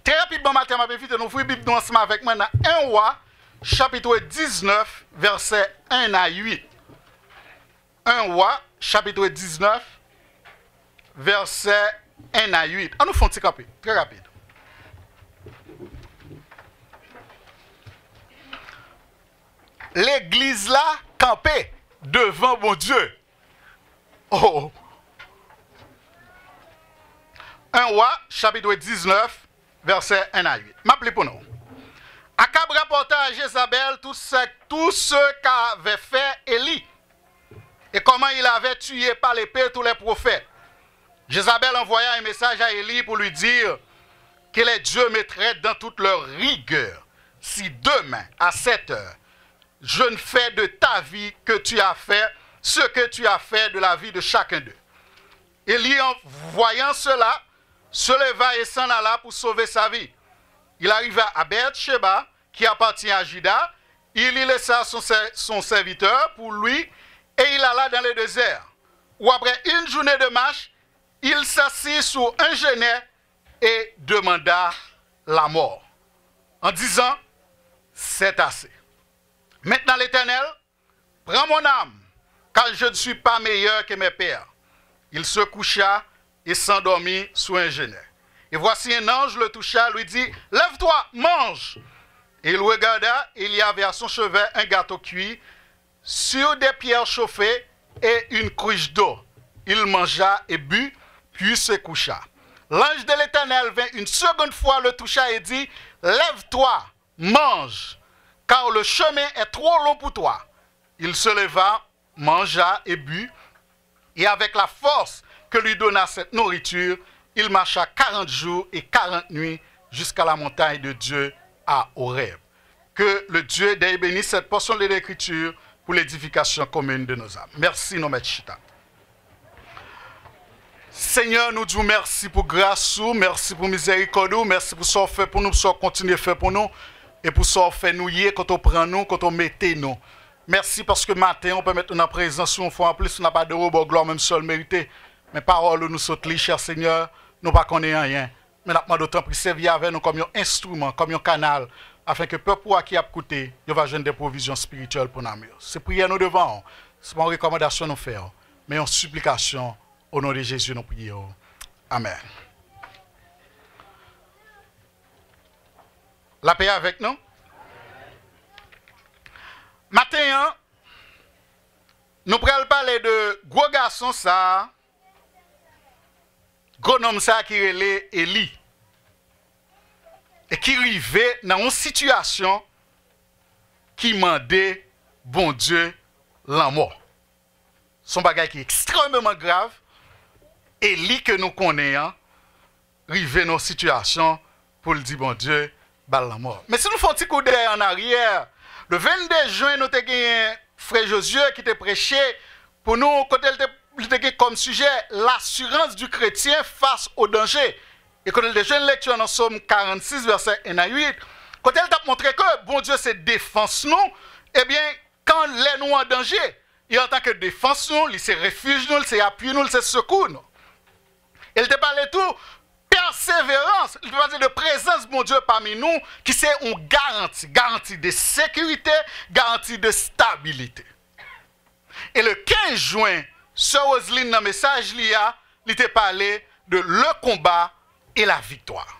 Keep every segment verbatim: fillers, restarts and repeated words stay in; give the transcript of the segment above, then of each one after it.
Trè rapidman maten, m ap envite nou ouvri Bib nou ansanm avèk mwen nan en Wa, chapit diznèf, vèsè en a uit. En Wa, chapit diznèf, vèsè en a uit. An nou fè yon ti kanpe, trè rapid. Legliz la kanpe devan Bondye. Oh! En Wa, chapit diznèf, vèsè en a uit. M ap li pou nou. Akab rapporta à Jézabel tout ce, tout ce qu'avait fait Élie, et comment il avait tué par l'épée tous les prophètes. Jézabel envoya un message à Élie pour lui dire que les dieux mettraient dans toute leur rigueur si demain, à sept heures, je ne fais de ta vie que tu as fait, ce que tu as fait de la vie de chacun d'eux. Élie, en voyant cela, se leva et s'en alla pour sauver sa vie. Il arriva à Beersheba, qui appartient à Juda. Il y laissa son, ser- son serviteur pour lui et il alla dans le désert, où après une journée de marche, il s'assit sous un genêt et demanda la mort, en disant, c'est assez. Maintenant, l'Éternel, prends mon âme, car je ne suis pas meilleur que mes pères. Il se coucha et s'endormit sous un genêt. Et voici un ange le toucha, lui dit, lève-toi, mange. Et il regarda, et il y avait à son chevet un gâteau cuit sur des pierres chauffées et une cruche d'eau. Il mangea et but, puis se coucha. L'ange de l'Éternel vint une seconde fois, le toucha et dit, lève-toi, mange, car le chemin est trop long pour toi. Il se leva, mangea et but, et avec la force que lui donna cette nourriture, il marcha quarante jours et quarante nuits jusqu'à la montagne de Dieu à Horeb. Que le Dieu d'Élie bénisse cette portion de l'Écriture pour l'édification commune de nos âmes. Mèsi, nou mèt chita. Senyè, nou di w mèsi pou gras ou, mèsi pou mizèrikòd ou, mèsi pou sa w fè pou nou, pou sa w kontinye fè pou nou, e pou sa w fè nou ye, kote w pran nou, kote w mete nou. Mèsi paske maten an, ou pèmèt nou nan prezans ou yon fwa anplis, nou n ap adore w, ba w glwa ou menm sèl merite. Men pawòl ou nou sot li, chè Senyè, nou pa konnen anyen. Men n ap mande w tanpri sèvi avè nou kòm yon enstriman, kòm yon kanal, afen ke pèp ou a ki ap koute, yo va jwenn de pwovizyon espirityèl pou nanm yo. Se priyè nou devan w, se pa yon rekòmandasyon nou fè w, men yon siplikasyon. O non de Jezi, nou priye w. Amèn. Lapè avèk nou. Maten an, nou pral pale de gwo gason sa a, gwo nonm sa a ki rele Eli, e ki rive nan yon sitiyasyon ki mande Bondye lanmò. Se yon bagay ki ekstrèmeman grav, e Eli ke nou konnen an rive nan yon sitiyasyon pou l di Bondye ba l lanmò. Men si nou fè yon ti kou dèyè an aryè, le vennde jen, nou te genyen frè Jozye ki te preche pou nou, kote l te, li te gen kòm sijè l'assurance du chrétien face au danger. E kote l te jwenn lekti an nan Sòm karannsis, vèsè en a uit, kote l t ap montre ke Bondye se defans nou, ebyen, kan lè nou an danje, e antanke defans nou, li se refij nou, li se apui nou, li se sekou nou. E l te pale tou pèseverans, li te pale de prezans Bondye pami nou, ki se yon garanti, garanti de sekirite, garanti de stabilite. E le kenz jen, sè Roseline nan mesaj li a, li te pale de le combat et la victoire.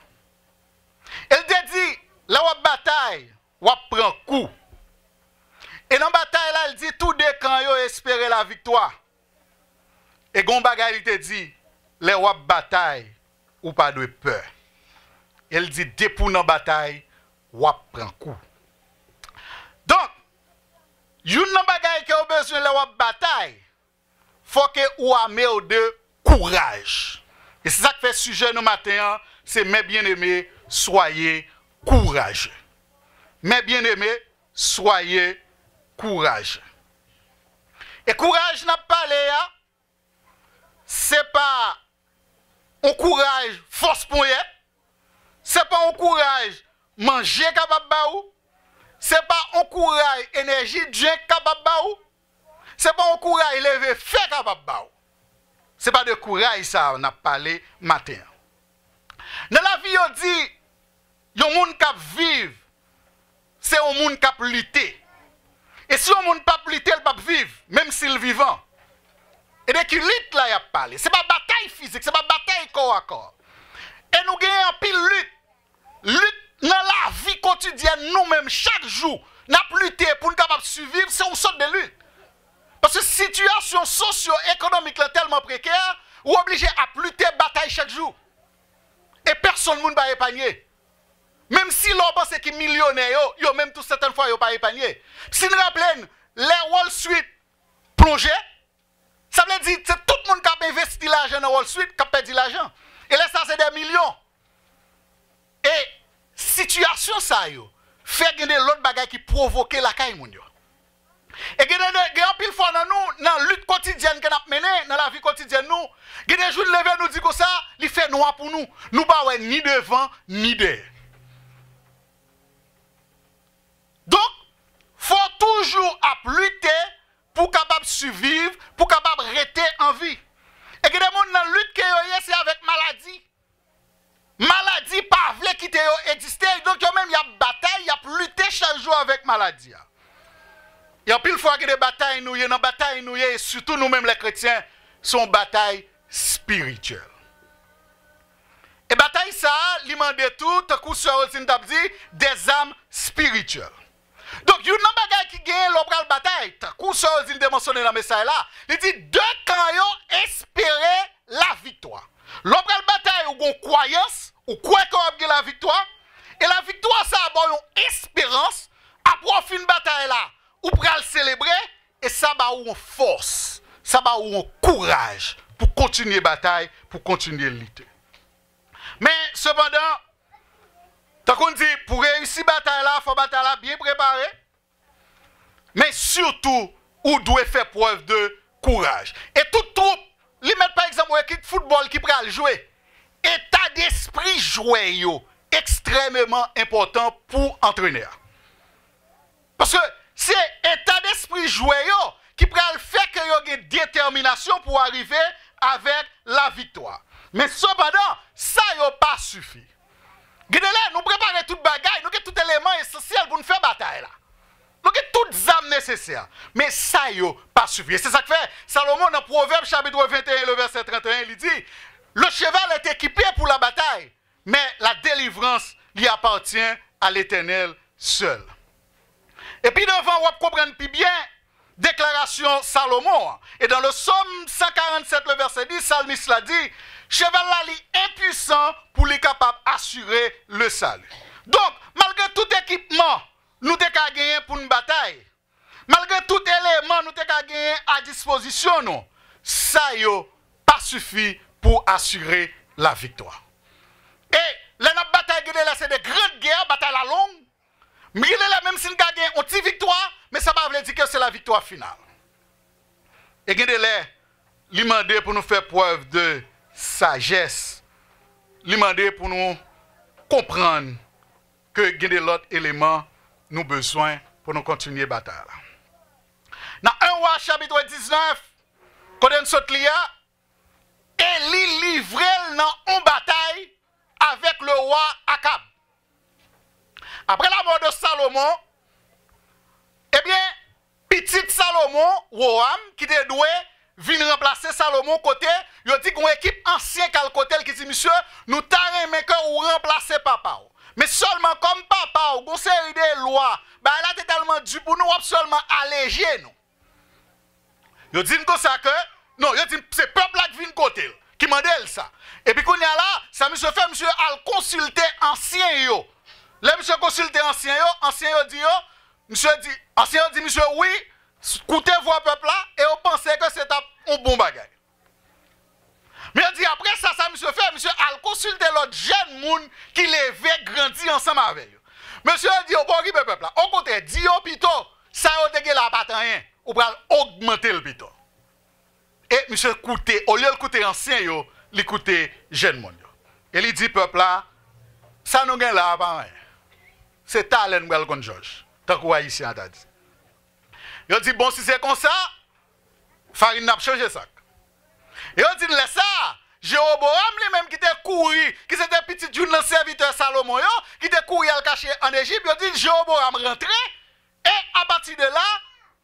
E l te di, lè w ap batay, w ap pran kou. E nan batay la, l di tou de kan yo espere laviktwa. E gen yon bagay li te di, lè w ap batay, ou pa dwe pè. E l di, depi w nan batay, w ap pran kou. Donk, youn nan bagay ke w bezwen lè w ap batay, fò ke ou ame w de kouraj. E se sa k fè sijè nou maten an, se Mes bien-aimés, soyez courageux. Mes bien-aimés, soyez courageux. E kouraj n ap pale a, se pa yon kouraj fòs ponyèt, se pa yon kouraj manje kapab ba ou, se pa yon kouraj enèji djenk kapab ba ou, se pa yon kouraj leve fè kapab ba ou. Se pa de kouraj sa a n ap pale maten an. Nan lavi, yo di, yon moun k ap viv, se yon moun k ap lite. E si yon moun p ap lite, l p ap viv, menm si l vivan. E de ki lit la y ap pale? Se pa batay fizik, se pa batay kò a kò. E nou genyen anpil lit. Lit nan lavi kotidyèn nou menm, chak jou, n ap lite pou n kapab siviv, se yon sòt de lit. Paske sitiyasyon sosyo-ekonomik lan tèlman prekè, ou oblije ap lite batay chak jou. E pèsonn moun pa epanye. Menm si lè w panse ki milyonè yo, yo menm tou sètèn fwa yo pa epanye. Si n raple n, lè Wall Street plonje, sa vle di se tout moun k ap envesti lajan nan Wall Street k ap pèdi lajan. E lè sa se de milyon. E sitiyasyon sa yo fè gen de lòt bagay ki pwovoke lakay moun yo. E gen de, gen anpil fwa nan nou, nan lit kotidyèn ke n ap mennen, nan lavi kotidyèn nou, gen de jou n leve nou di konsa, li fè nwa pou nou. Nou pa wè ni devan, ni dèyè. Donk, fò w toujou ap lite pou w kapab siviv, pou w kapab rete an vi. E gen de moun nan lit ke yo ye, se avèk maladi. Maladi pa vle kite yo egziste, donk yo menm y ap batay, y ap lite chak jou avèk maladi a. E anpil fwa gen de batay nou ye, nan batay nou ye, e sitou nou menm lè kretyen, se yon batay espirityèl. E batay sa a, li mande tou, tankou sè Rosine t ap di, dèzam espirityèl. Donk, youn nan bagay ki genyen lè w pral batay, tankou sè Rosine te mansyone nan mesaj la, li di de kan yo espere laviktwa. Lè w pral batay, ou gon kwayans, ou kwè ke w ap gen laviktwa, e laviktwa sa a ba w yon esperans, apre w fin batay la, ou pral selebre, e sa ba w yon fòs, sa ba w yon kouraj pou kontinye batay, pou kontinye lite. Men, sepandan, tankou n di, pou reyisi batay la, fò batay la byen prepare. Men sitou, ou dwe fè prèv de kouraj. E tout twoup, li mèt pa egzanp yon ekip foutbòl ki pral jwe. Eta despri jwè yo ekstrèmeman enpòtan pou antrenè a. Paske se eta despri jwè yo ki pral fè ke yo gen detèminasyon pou arive avèk laviktwa. Men sepandan, sa yo pa sifi. Gen de lè, nou prepare tout bagay, nou gen tout eleman esansyèl pou n fè batay la. Nou gen tout zam nesesè, men sa yo pa sifi. E se sa k fè Salomon, nan Pwovèb chapit venteyen, le vèsè trannteyen, li di, le cheval est équipé pour la bataille, mais la délivrance lui appartient à l'Éternel seul. E pi devan, w ap konprann pi byen deklarasyon Salomon an. E dans le Psaume cent quarante-sept, le verset dix, salmis la di, cheval la li enpwisan pou li kapab asire le salut. Donk, malgre tout ekipman nou te ka genyen pou n batay, malgre tout eleman nou te ka genyen a dispozisyon nou, sa yo pa sifi pou asire laviktwa. E lè n ap batay, gen de lè se de grand gè, batay la long, men gen de lè, menm si n ka gen yon ti viktwa, men sa pa vle di ke se laviktwa final. E gen de lè, li mande pou nou fè prèv de sajès. Li mande pou nou konprann ke gen de lòt eleman nou bezwen pou nou kontinye batay la. Nan en Wa chapit diznèf, kote n sot li a, Eli livre l nan yon batay avèk le wa Akab. Après la mort de Salomon, ebyen, pitit Salomon, Wowam, ki te dwe vin ranplase Salomon kote, yo di gon ekip ansyen k al kote l ki di, misye, nou ta renmen ke ou ranplase papa w. Men sèlman kòm papa w, gon seri de lwa, bagay la te tèlman di pou nou, w ap sèlman aleje nou. Yo di n konsa ke, non, yo di n se pèp la k vin kote l, ki mande l sa. Epi kounye a la, sa misye fè, misye al konsilte ansyen yo. Lè misye konsilte ansyen yo, ansyen yo di yo, misye di, ansyen yo di misye, wi, s- koute vwa pèp la, e yo panse ke se t ap yon bon bagay. Men yo di apre sa, sa misye fè, misye al konsilte lòt jèn moun ki leve, grandi ansanm avè yo. Mesye yo di yo pa okipe pèp la. Okontrè, di yo pito, sa yo te gen la pa t anyen. Ou pral ogmante l pito. E misye koute, olye l koute ansyen yo, li koute jèn moun yo. E li di pèp la, sa nou gen la a pa anyen. Se talè n pral konn jòj, tankou Ayisyen an ta di. Yo di, bon, si se konsa, farin nan ap chanje sak. E yo di n lè sa a, Jewobowam li menm ki te kouri, ki se te pitit youn yo, ki te kouri al kache ann Ejip, yo di Jewoboam rantre, e apati de la,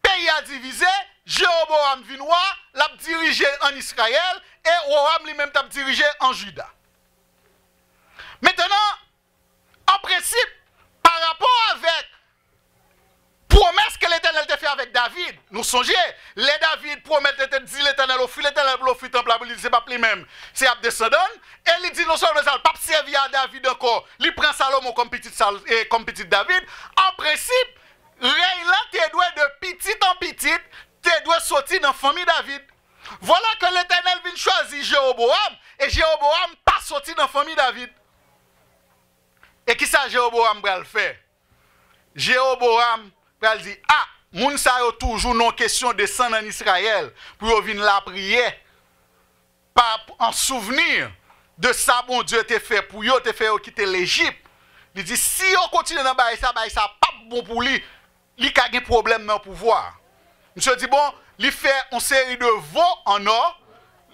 peyi a divize, Jewoboam vin wa, l ap dirije ann Izrayèl, e Wowam li menm t ap dirije an Jida. Mentnan, an prensip, pa rapò avèk pwomès ke Letènèl te fè avèk David, nou sonje, lè David pwomèt, li te di Letènèl ofri, Letènèl pou l ofri tanp la pou li, se p ap li menm, se ap desandan l, e li di non sèlman sa, l p ap sèvi a David ankò, li pran Salomon kòm pitit Sal-, e, kòm pitit David. An prensip, rèy lan te dwe de pitit an pitit, te dwe soti nan fanmi David. Vwala ke Letènèl vin chwazi Jewoboam, e Jewoboam pa soti nan fanmi David. E kisa Jewoboam pral fè? Jewoboam pral di, a, moun sa yo toujou nan kesyon desann ann Izrayèl pou yo vin lapriyè, pa, an souvni de sa Bondye te fè pou yo, te fè yo kite Lejip. Li di, si yo kontinye nan bagay sa, bagay sa p ap bon pou li, li ka gen pwoblèm nan pouvwa. Misye di, bon, li fè yon seri de vo an ò,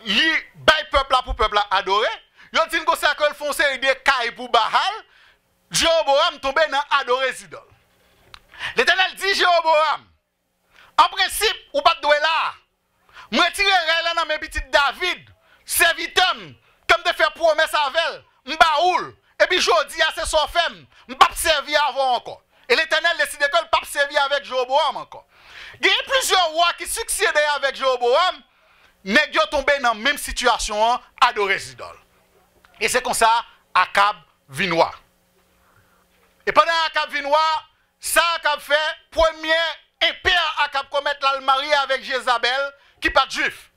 li bay pèp la pou pèp la adore. Yo di n konsa ke l fè yon seri de kay pou Baal. Jewoboam tonbe nan adore zidòl. Letènèl di Jewoboam, an prensip, ou pa t dwe la a. M retire rèy la nan men pitit David, sèvitè m, ke m te fè pwomès avè l, m ba ou l, epi jodi a se sa w fè m, m p ap sèvi avè w ankò. E Letènèl deside ke l p ap sèvi avèk Jewoboam ankò. Genyen plizyè wa ki siksede avèk Jewoboam, nèg yo tonbe nan menm sitiyasyon an, adore zidòl. E se konsa Akab vin wa. E pandan Akab vin wa, sa Akab fè, premye enpè Akab komèt la, l marye avèk Jezabèl, ki pa t jwif.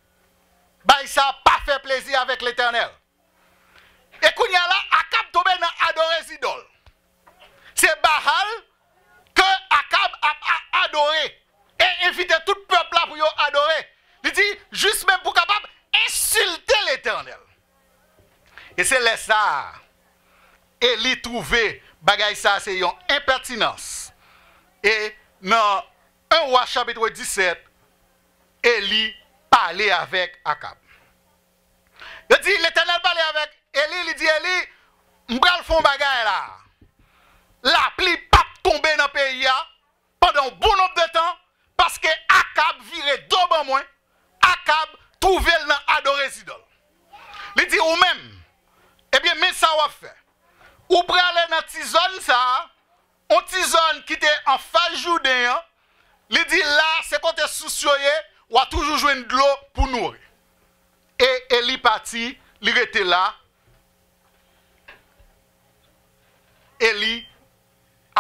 Bagay sa pa fè plezi avèk Letènèl. E kounye a la, Akab tonbe nan adore zidòl. Se Baal ke Akab ap a-, adore e envite tout pèp la pou yo adore. Li di, jis menm pou kapab ensilte Letènèl. E se lè sa a, Eli twouve bagay sa a se yon enpètinans. E nan en Wa chapit disèt, Eli pale avèk Akab. Yo di, Letènèl pale avèk Eli, li di, Eli, m pral fè yon bagay la. Lapli p ap tonbe nan peyi a pandan yon bon nonb de tan, paske Akab vire do ban mwen, Akab twouve l nan adore zidòl. Li di, ou menm, ebyen, men sa w ap fè. Ou prale nan ti zòn sa a, yon ti zòn ki te anfas Jouden an, li di, la, se kote sous yo ye, w a toujou jwenn dlo pou nouri. E Eli pati, li rete la. Eli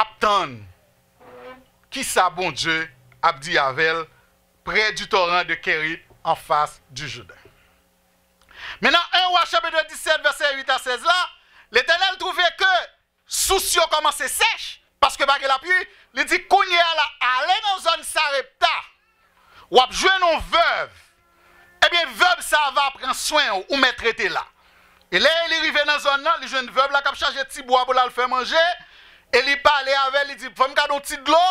ap tann kisa Bondye ap di avè l prè di toran de Kerit, anfas di Jouden. Men nan en Wa chapit disèt, vèsè uit a sèz la, Letènèl twouve ke sous yo kòmanse sèch, paske pa gen lapli, li di, kounye a la, ale nan zòn Sarepta, w ap jwenn yon vèv. Ebyen, vèv sa a va pran swen w, ou mèt rete la. E lè Eli rive nan zòn nan, li jwenn vèv la k ap chache ti bwa pou l al fè manje. Eli pale avè l, li di, fò m gade yon ti dlo.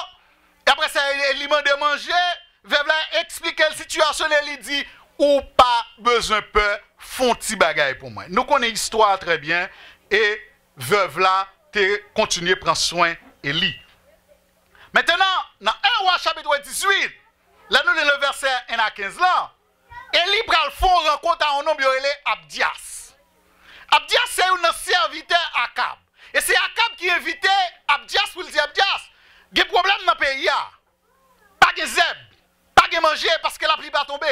E apre sa, Eli mande manje. Vèv la eksplike l sitiyasyon l e li di, ou pa bezwen pè, fè yon ti bagay pou mwen. Nou konnen istwa a trè byen, e vèv la te kontinye pran swen Eli. Mentnan, nan en Wa chapit dizuit, lè nou li le vèsè en a kenz lan, Eli pral fè yon rankont a yon nonm yo rele Abdyas. Abdyas se youn nan sèvitè Akab. E se Akab ki envite Abdyas pou l di, Abdyas, gen pwoblèm nan peyi a. Pa gen zèb, pa gen manje paske lapli pa tonbe.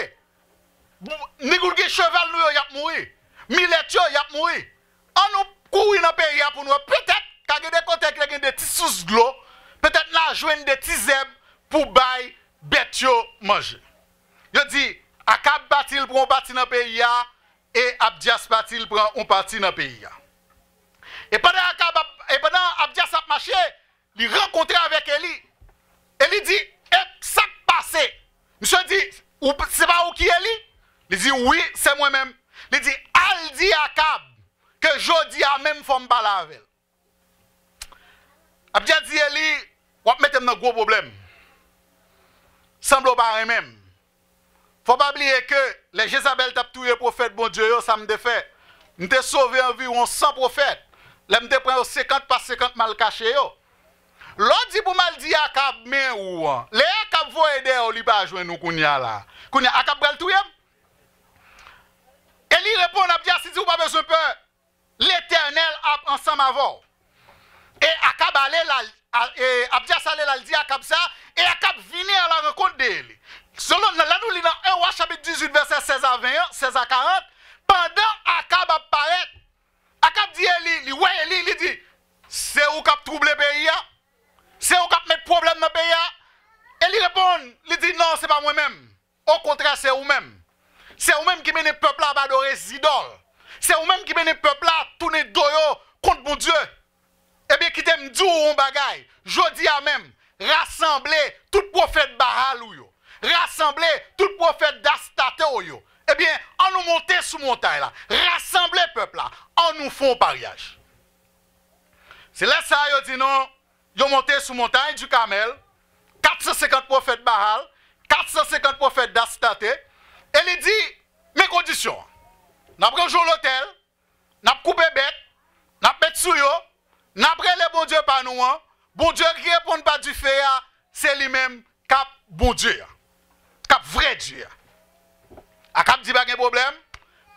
Nèg ou gen cheval nou yo, y ap mouri. Milèt yo, y ap mouri. An nou kouri nan peyi a pou nou wè. Petèt, ka gen de kote ki gen de ti sous dlo. Petèt n a jwenn de ti zèb pou bay bèt yo manje. Yo di, Akab pati, l pran yon pati nan peyi a, e Abdyas pati, l pran yon pati nan peyi a. E pandan Akab ap, e pandan Abdyas ap mache, li rankontre avèk Eli. Eli di, e sa k pase? Misye di, ou, se pa ou ki Eli? Li di, wi, se mwen menm. Li di, al di Akab ke jodi a menm fò m pale avè l. Abdyas di Eli, w ap mete m nan gwo pwoblèm. Sanble w pa renmen m. Fò w pa bliye ke lè Jezabèl t ap touye pwofèt Bondye yo, sa m te fè? M te sove anviwon san pwofèt. Lè m te pran yo senkant pa senkant m al kache yo. Lè w di pou m al di Akab men ou an, lè Akab voye dèyè w li pa jwenn ou kounye a la, kounye a Akab pral touye m? Eli reponn Abdyas, li di, ou pa bezwen pè, Letènèl ap ansanm avè w. E Akab ale la, a- e Abdyas ale la, l di Akab sa, e Akab vini a la rankont de Eli. Selon, nan, lè nou li nan en Wa chapit dizuit vèsè sèz a ven an, sèz a karant, pandan Akab ap parèt, Akab di Eli, li wè Eli, li di, se ou k ap twouble peyi a? Se ou k ap met pwoblèm nan peyi a? Eli reponn, li di, non, se pa mwen menm. Okontrè, se ou menm. Se ou menm ki mennen pèp la ap adore zidòl. Se ou menm ki mennen pèp la tounen do yo kont Bondye. Ebyen, kite m di w yon bagay. Jodi a menm, rasanble tout pwofèt Baal ou yo. Rasanble tout pwofèt Dastate w yo. Ebyen, ann nou monte sou montay la. Rasanble pèp la. Ann nou fè yon paryaj. Se lè sa a yo di nou, yo monte sou montay di Kamèl, kat san senkant pwofèt Baal, kat san senkant pwofèt Dastate, e li di, men kondisyon an. N ap ranje yon lotèl, n ap koupe bèt, n ap met sou yo, n ap rele Bondye pa nou an, Bondye ki reponn pa dife a, se li menm k ap Bondye a, k ap vrè Dye a. Akab di pa gen pwoblèm,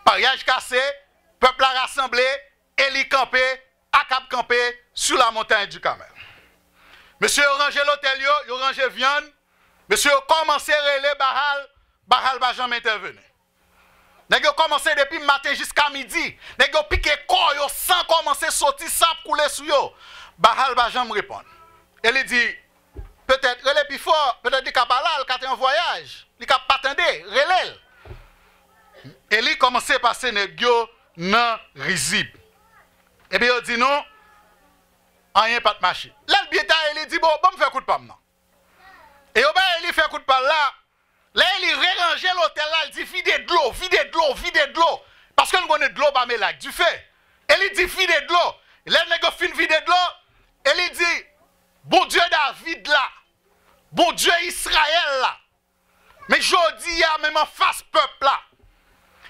paryaj kase, pèp la rasanble, Eli kanpe, Akab kanpe sou la montagne du Carmel. Mesye yo ranje lotèl yo, yo ranje vyann, mesye yo kòmanse rele Baal, Baal pa janm entèveni. Nèg yo kòmanse depi maten jiska midi. Nèg yo pike kò yo, san kòmanse soti, san ap koule sou yo. Baal pa janm reponn. E li di, petèt, rele pi fò, petèt li ka pa la, li ka te an vwayaj, li ka pa tande, rele l. Eli kòmanse pase nèg yo nan rizib. Epi yo di nou, anyen pa t mache. Lè l byen ta, Eli di, bon, ban m fè kout pa m nan. E yo bay Eli fè kout pa l la, lè Eli reranje lotèl la, l di, vide dlo, vide dlo, vide dlo. Paske n konnen dlo pa mele ak dife. Eli di, vide dlo. Lè nèg yo fin vide dlo, Eli di, Bondye David la, Bondye Izrayèl la, men jodi a, menm anfas pèp la,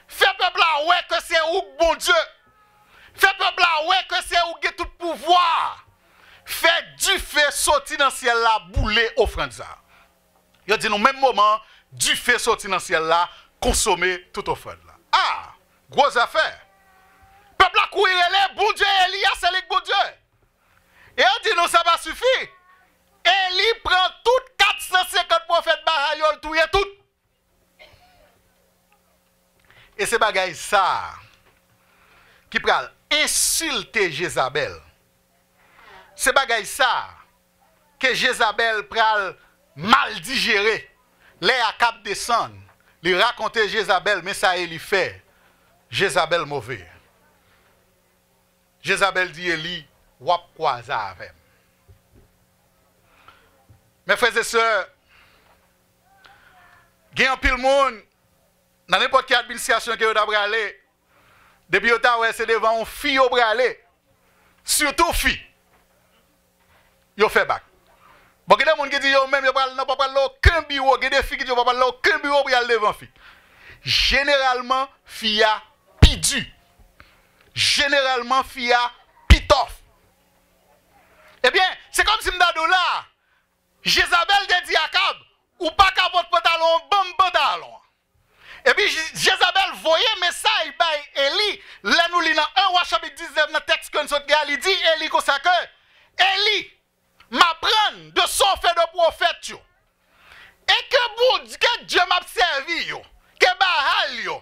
fè pèp la wè ke se ou k Bondye. Fè pèp la wè ke se ou k gen tout pouvwa a. Fè dife soti nan syèl la, boule ofrann sa a. Yo di nou menm moman, dife soti nan syèl la, konsome tout ofrann la. A! Gwo zafè! Pèp la kouri rele, Bondye Eli a, se li k Bondye. E yo di nou sa pa sifi. Eli pran tout kat san senkant pwofèt Baal yo, l touye tout. E se bagay sa a ki pral ensilte Jezabèl. Se bagay sa a ke Jezabèl pral mal dijere. Lè Akab desann, li rakonte Jezabèl, men sa Eli fè. Jezabèl move. Jezabèl di Eli, w ap kwaze avè m. Mes frères et sœurs, gen anpil moun, nan nenpòt ki administrasyon ke yo ta prale, depi yo ta wè se devan yon fi yo prale, sitou fi, yo fè bak. Bon, gen de moun ki di yo menm yo pral, nan pa pral nan okenn biwo, gen de fi ki di yo pa pral nan okenn biwo pou y al devan fi. Jeneralman, fi a pi di. Jeneralman, fi a pi tòf. Ebyen, se kòmsi m ta di w la, Jezabèl te di Akab, ou pa ka pot pantalon an, ban m pantalon an. Epi Je- Jezabèl voye mesaj bay Eli, lè nou li nan en Wa chapit diznèf nan tèks ke n sot li a, li di Eli konsa ke, Eli, m aprann de sa w fè de pwofèt yo. E ke Bondye, ke Dye m ap sèvi yo, ke Baal yo,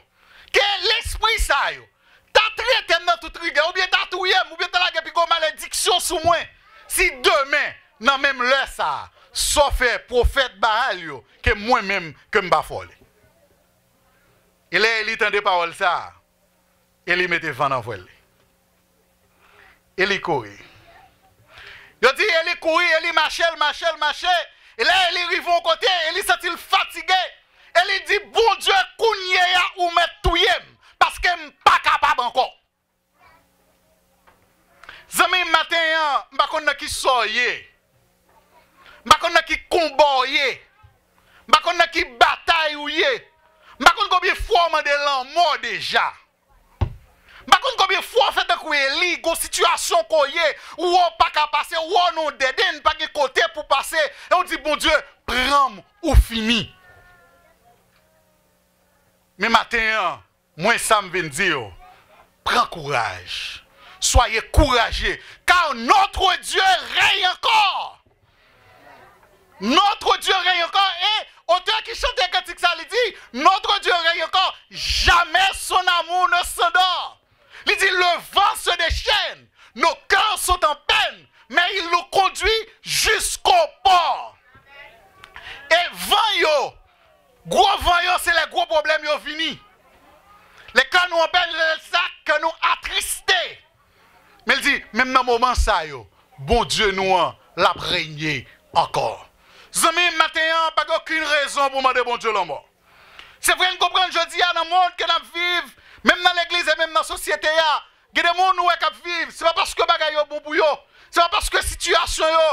ke lespri sa yo, ta trete m nan tout rigè, oubyen ta touye m, oubyen ta lage pi gwo malediksyon sou mwen, si demen, nan menm lè sa a, sa w fè pwofèt Baal yo, ke mwen menm, ke m pa fè w li. E lè Eli tande pawòl sa a, Eli mete van nan vwèl li. Eli kouri. Yo di Eli kouri, Eli mache, l mache, l mache. E lè Eli rive yon kote, Eli santi l fatige. Eli di, Bondye, kounye a ou mèt touye m, paske m pa kapab ankò. Zanmi m, maten an, m pa konn nan ki sa w ye. M pa konn nan ki konba w ye. M pa konn nan ki batay ou ye. M pa konn konbyen fwa w mande lanmò deja. M pa konn konbyen fwa w fè tankou kou Eli, gon sitiyasyon ke w ye, ou wè w pa ka pase, ou wè w nan yon dead end, pa gen kote pou pase, e w di, Bondye, pran m, ou fini. Men maten an, mwen sa m vin di w, pran kouraj. Soyez courageux, car notre Dieu règne encore. Notre Dieu règne encore. E otè ki chante kantik sa, li di, Notre Dieu règne encore. Jamais son amour ne s'endort. Li di, le vent se déchaîne, nos cœurs sont en peine, mais il nous conduit jusqu'au port. E van yo, gwo van yo, se lè gwo pwoblèm yo vini. Lè kè nou an pèn, lè sa kè nou atriste. Men l di, menm nan moman sa yo, Bondye nou an, l ap renye ankò. Zanmi m, maten an, pa gen okenn rezon pou mande Bondye lanmò. Se vre, n konprann jodi a nan mond ke n ap viv, menm nan legliz e menm nan sosyete a, gen de moun ou wè k ap viv, se pa paske bagay yo bon pou yo, se pa paske sitiyasyon yo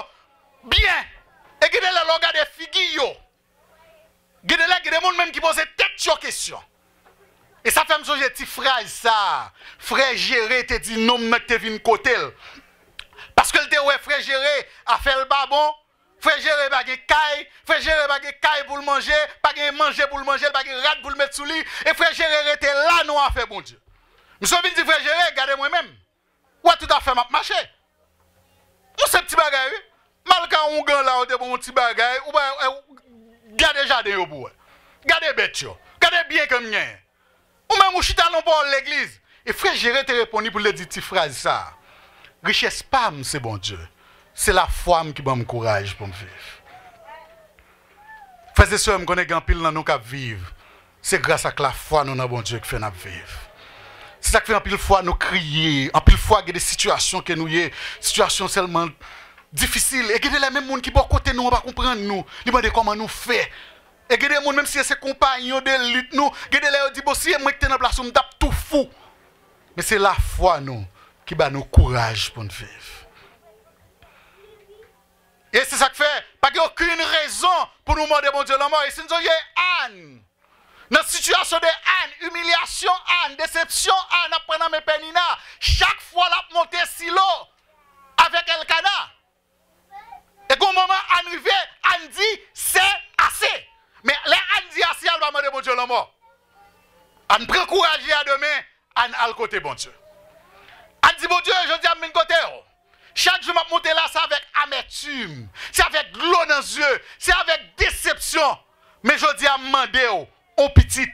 byen, e gen de lè lè w gade figi yo, gen de lè gen de moun menm ki poze tèt yo kesyon. E sa fè m sonje ti fraz sa a, frè Jere te di nonm nan ki te vin kote l. Paske l te wè frè Jere afè l pa bon, frè Jere pa gen kay, frè Jere pa gen kay pou l manje, pa gen manje pou l manje, l pa gen rad pou l met sou li, e frè Jere rete la nan afè Bondye. Misye vin di frè Jere, gade mwen menm. Ou wè tout afè m ap mache. Yon senp ti bagay, wi. M al ka oungan la, ou te ban yon ti bagay, ou pa, eh, gade jaden yo pou wè. Gade bèt yo. Gade byen ke m genyen. Ou menm ou chita nan pawòl legliz. E frè Jere te reponn li pou l te di ti fraz sa a, richès pa m, se Bondye. Se lafwa m ki ban m kouraj pou m viv. Frè e sè, m konnen gen anpil nan nou k ap viv. Se gras ak lafwa nou nan Bondye k fè n ap viv. Se sa k fè anpil fwa nou kriye, anpil fwa gen de sitiyasyon ke nou ye, sitiyasyon sèlman difisil. E gen de lè menm moun ki bò kote nou an pa konprann nou, li mande kòman nou fè. E gen de moun, menm si se konpayon de lit nou, gen de lè yo di, bon, si e mwen ki te nan plas ou, m t ap tou fou. Men se lafwa nou ki ba nou kouraj pou n viv. E se sa k fè, pa gen okenn rezon pou nou mande Bondye lanmò. E si n sonje Ann, nan sitiyasyon de Ann, imilyasyon Ann, desepsyon Ann ap pran nan men Pènina, chak fwa l ap monte Silo avèk Èlkana. E gon moman Ann rive, Ann di, c'est assez. Men lè Ann di ase a, l pa mande Bondye lanmò. Ann pran kouraj li a de men, Ann al kote Bondye. Ann di, Bondye, jodi a m vin kote w. Chak jou m ap monte la, se avèk amètim, se avèk dlo nan zye, se avèk desepsyon. Men jodi a, m mande w on pitit.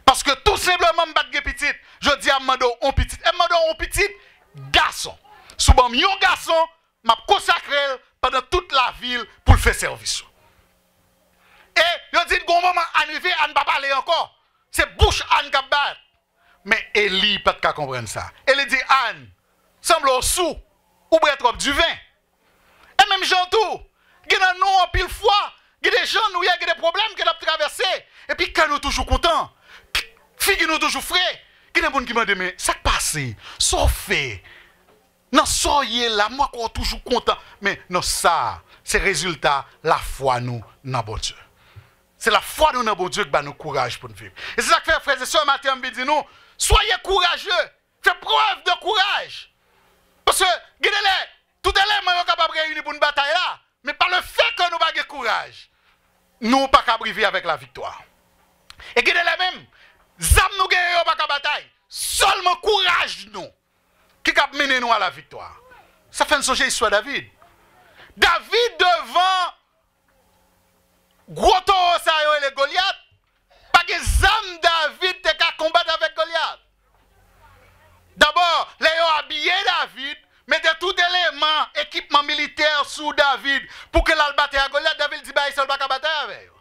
Paske tou senpleman, m pa t gen pitit. Jodi a, m mande w on pitit. E m mande w on pitit gason. Si w ban m yon gason, m ap konsakre l pandan tout lavi l pou l fè sèvis ou. E yo di n gon moman Ann rive, Ann pa pale ankò. Se bouch Ann k ap bat. Men Eli pa t ka konprann sa. Eli di, Ann, sanble w sou, ou bwè twòp diven. E menm jan tou, gen nan nou anpil fwa, gen de jan nou ye, gen de pwoblèm ke n ap travèse, epi kè nou toujou kontan, figi nou toujou fre. Gen de moun ki mande, men sa k pase? Sa w fè? Nan sa w ye la, m wè kò w toujou kontan. Men nan sa a, se rezilta lafwa nou nan Bondye. Se lafwa nou nan Bondye ki ba nou kouraj pou n viv. E se sa k fè, frè e sè, maten an, m vin di nou, soyez courageux, fè prèv de kouraj. Paske gen de lè, tout eleman yo kapab reyini pou n batay la, men pa le fè ke nou pa gen kouraj, nou pa kab rive avèk laviktwa. E gen de lè menm, zam nou genyen yo pa ka batay, sèlman kouraj nou ki kab mennen nou a laviktwa. Sa fè n sonje istwa David. David devan gwo towo sa yo rele Golyat, pa gen zam David te ka konbat avèk Golyat. Dabò, lè yo abiye David, mete tout eleman, ekipman militè sou David pou ke l al batay a Golyat, David di bagay sa yo l pa ka batay avè yo.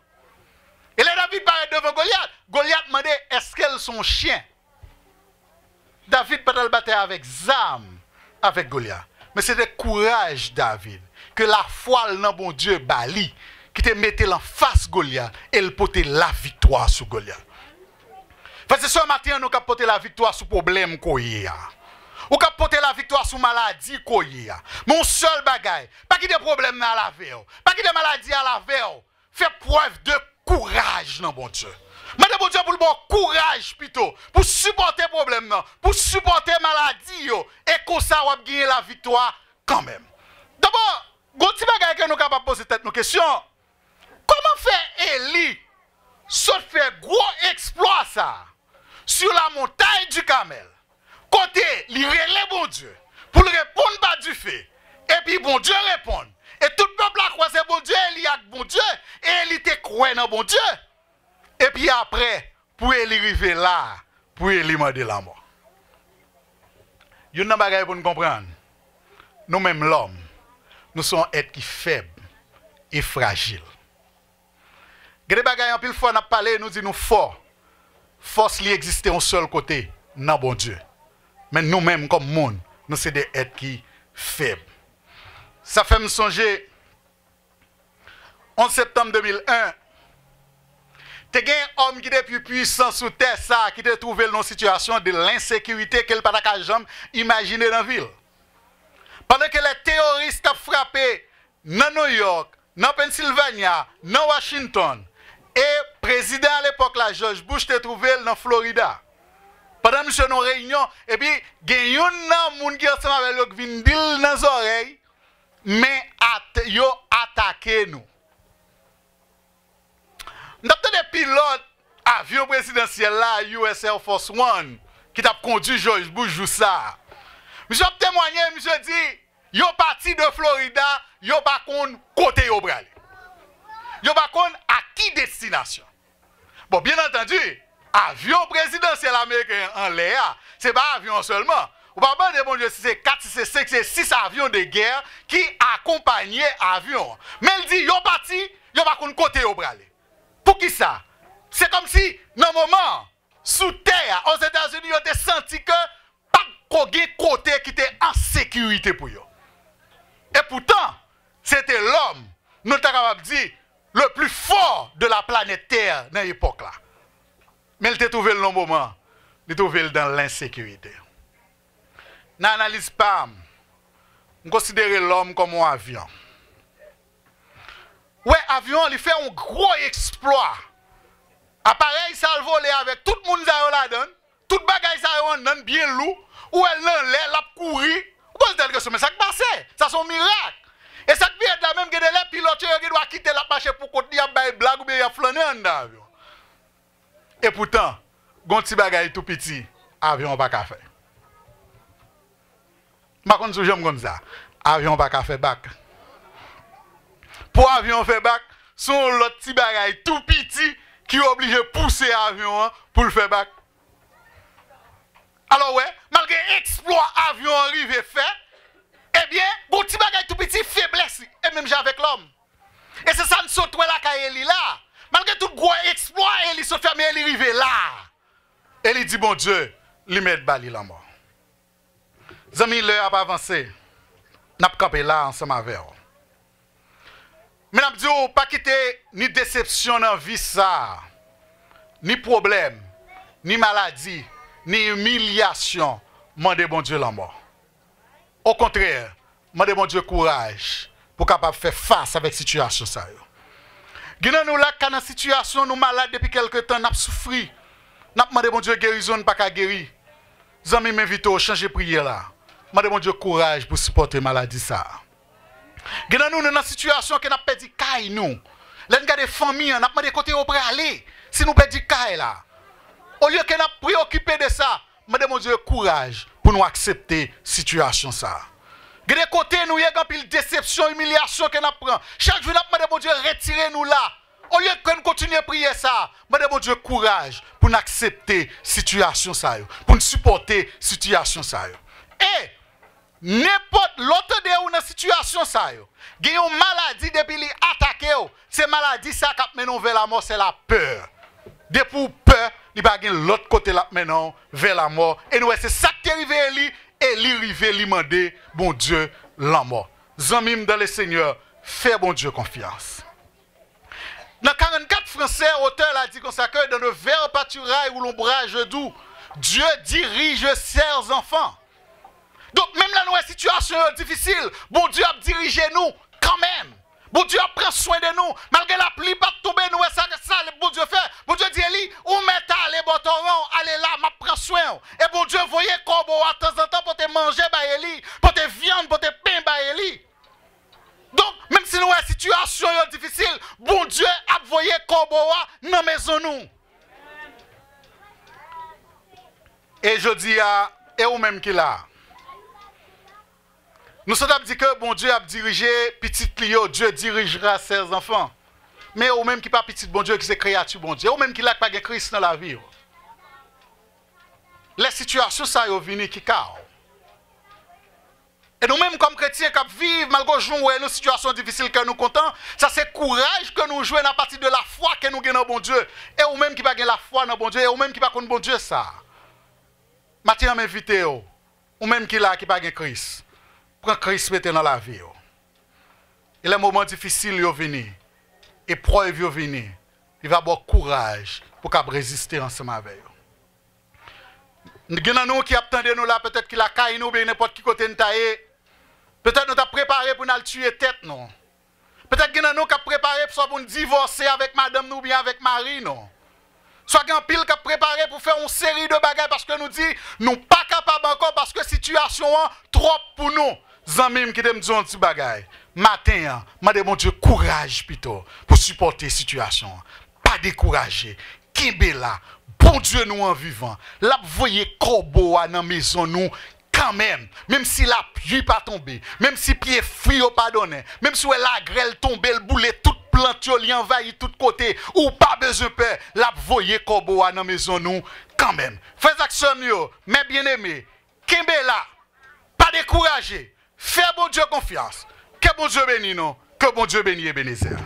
E lè David parèt devan Golyat, Golyat mande, èske l se yon chen? David pa t al batay avèk zam avèk Golyat, men se te kouraj David, ke lafwa l nan Bondye ba li, ki te mete l anfas Golyat e l pote laviktwa sou Golyat. Frè e sè, maten an, nou kab pote laviktwa sou pwoblèm ke w ye a. Ou kab pote laviktwa sou maladi ke w ye a. Men yon sèl bagay, pa kite pwoblèm nan al avè w. Pa kite maladi al avè w. Fè prèv de kouraj nan Bondye. Mande Bondye pou l ba w kouraj pito, pou sipòte pwoblèm nan, pou sipòte maladi yo, e konsa w ap genyen laviktwa kanmenm. Dabò, gon ti bagay ke nou kapab poze tèt nou kesyon. Kòman fè Eli sot fè gwo eksplwa sa a sur la montagne du Carmel, kote li rele Bondye pou l reponn pa dife, epi Bondye reponn, e tout pèp la kwè se Bondye, Eli ak Bondye, e Eli te kwè nan Bondye, epi apre, pou Eli rive la, pou Eli mande lanmò. Youn nan bagay pou n konprann, nou menm lòm, nou se yon èt ki fèb e frajil. Gen de bagay anpil fwa n ap pale, nou di nou fò. Fòs li egziste yon sèl kote, nan Bondye. Men nou menm kòm moun, nou se de èt ki fèb. Sa fè m sonje onz septanm de mil en, te gen òm ki te pi pwisan sou tè sa a ki te twouve l nan yon sitiyasyon de lensekirite ke l pa ta ka janm imajine nan vi l. Pandan ke lè teyoris t ap frape nan New York, nan Pennsylvania, nan Washington, e prezidan alepòk la, George Bush, te twouve l nan Florida. Pandan misye nan yon reyinyon, epi gen youn nan moun ki ansanm avè l yo ki vin di l nan zòrèy, men at, yo atake nou. M t ap tande pilòt avyon prezidansyèl la, U S Air Force One, ki t ap kondui George Bush jou sa a. Misye ap temwanye, misye di, yo pati de Florida, yo pa konn kote yo prale. Yo pa konn a ki destinasyon. Bon, byen antandi, avyon prezidansyèl ameriken an anlè a, se pa avyon an sèlman. Ou pa mande Bondye si se kat, si se senk, se sis avyon de gè ki akonpanye avyon an. Men l di, yo pati, yo pa konn kote yo prale. Poukisa? Se kòmsi, nan moman an, sou tè a, Ozetazini, yo te santi ke pa t ko gen kote ki te an sekirite pou yo. E poutan, se te lòm, nou ta kapab di, le plus fort de la planète Terre nan epòk la. Men l te twouve l nan moman, li twouve l dan lensekirite. Nan analiz pa m, m konsidere lòm kòm yon avyon. Wè, avyon an, li fè yon gwo eksplwa. Aparèy sa l vole avèk tout moun sa yo ladan l, tout bagay sa yo anndan l byen lou, ou wè l nan lè, l ap kouri. Ou poze tèt kesyon, men sa k pase? Sa se yon mirak. E sa k pi rèd la menm, gen de lè pilòt yo, yo gen dwa kite l ap mache pou kont li, ap bay blag oubyen y ap flannen anndan avyon. E poutan, gon ti bagay tou piti, avyon an pa ka fè. M pa konn si w janm konn sa. Avyon an pa ka fè bak. Pou avyon an fè bak, se yon lòt ti bagay tou piti ki oblije pouse avyon an pou l fè bak. Alò, w wè, malgre eksplwa avyon an rive fè, ebyen, gon ti bagay tou piti, feblès li, e menm jan avèk lòm. E se sa n sot wè lakay Eli la. Malgre tout gwo eksplwa Eli sot fè, men Eli rive la. Eli di Bondye, li mèt ba li lanmò. Zanmi, lè a ap avanse, n ap kanpe la ansanm avè w. Men n ap di w, pa kite ni desepsyon nan vi sa a, ni pwoblèm, ni maladi, ni imilyasyon mande Bondye lanmò. Okontrè, mande Bondye kouraj pou w kapab fè fas avèk sitiyasyon sa yo. Gen nan nou la k ka nan sitiyasyon nou malad depi kèlke tan, n ap soufri, n ap mande Bondye gerizon, n pa ka geri. Zanmi m, envite w chanje priyè la. Mande Bondye kouraj pou sipòte maladi sa a. Gen nan nou, nou nan sitiyasyon ke n ap pèdi kay nou. Lè n gade fanmi an, n ap mande kote yo prale si nou pèdi kay la. Olye ke n ap preyokipe de sa, mande Bondye kouraj pou nou aksepte sitiyasyon sa a. Gen de kote nou ye, gen anpil desepsyon, imilyasyon ke n ap pran. Chak jou n ap mande Bondye retire nou la. Olye ke n kontinye priyè sa, mande Bondye kouraj pou n aksepte sitiyasyon sa yo, pou n sipòte sitiyasyon sa yo. E nenpòt lè w tande ou nan sitiyasyon sa yo, gen yon maladi depi li atake w, se maladi sa k ap mennen w vè lamò, se lapè. Depi w pè, li pa gen lòt kote l ap mennen w vè lamò. E nou wè se sa k te rive Eli, Eli rive, li mande Bondye lanmò. Zanmi m dans le Seigneur, fè Bondye konfyans. Nan karannkat fransè, otè la di konsa ke dans le ver pâturages où l'ombrage doux, Dieu dirige ses enfants. Donk, menm lè nou wè sitiyasyon yo difisil, Bondye ap dirije nou kanmenm. Bondye ap pran swen de nou. Malgre lapli p ap tonbe, nou wè sa, sa Bondye fè. Bondye di Eli, ou mèt ale bò toran w, ale la, m ap pran swen w. E Bondye voye kòbo a tanzantan pote manje bay Eli, pote vyann, pote pen bay Eli. Donk, menm si nou wè sitiyasyon yo difisil, Bondye ap voye kòbo a nan mezon nou. E jodi a, e ou menm ki la a? Nou sot ap di ke Bondye ap dirije pitit li yo, Dieu dirigera ses enfants. Men ou menm ki pa pitit Bondye, ki se kreyati Bondye, ou menm ki la ki pa gen Kris nan lavi w, lè sitiyasyon sa yo vini, ki ka w? E nou menm kòm kretyen k ap viv, malgre w jwenn wè nou sitiyasyon difisil, ke nou kontan, sa se kouraj ke nou jwenn apati de lafwa ke nou gen nan Bondye. E ou menm ki pa gen lafwa nan Bondye, e ou menm ki pa konn Bondye sa, maten an m envite w, ou menm ki la ki pa gen Kris, pran Kris mete nan lavi w. E lè moman difisil yo vini, eprèv yo vini, li va ba w kouraj pou w kab reziste ansanm avè yo. Gen nan nou ki ap tande nou la, petèt ki lakay nou oubyen nenpòt ki kote n ta ye. Petèt nou t ap prepare pou n al tiye tèt nou. Petèt gen nan nou k ap prepare swa pou n divòse avèk madanm nou oubyen avèk mari nou. Swa gen anpil k ap prepare pou fè yon seri de bagay paske nou di nou pa kapab ankò, paske sitiyasyon an twòp pou nou. Zanmi m, kite m di w yon ti bagay. Maten an, mande Bondye kouraj pito pou sipòte sitiyasyon an. Pa dekouraje. Kenbe la. Bondye nou an vivan. L ap voye kòbo a nan mezon nou kanmenm. Menm si lapli pa tonbe, menm si pye fwi yo pa donnen, menm si w wè lagrèl tonbe, l boule tout plant yo, li anvayi tout kote, ou pa bezwen pè, l ap voye kòbo a nan mezon nou kanmenm. Frè ak sè m yo, mè byeneme, kenbe la, pa dekouraje, fè Bondye konfyans. Ke Bondye beni nou, ke Bondye beni Ebenezer.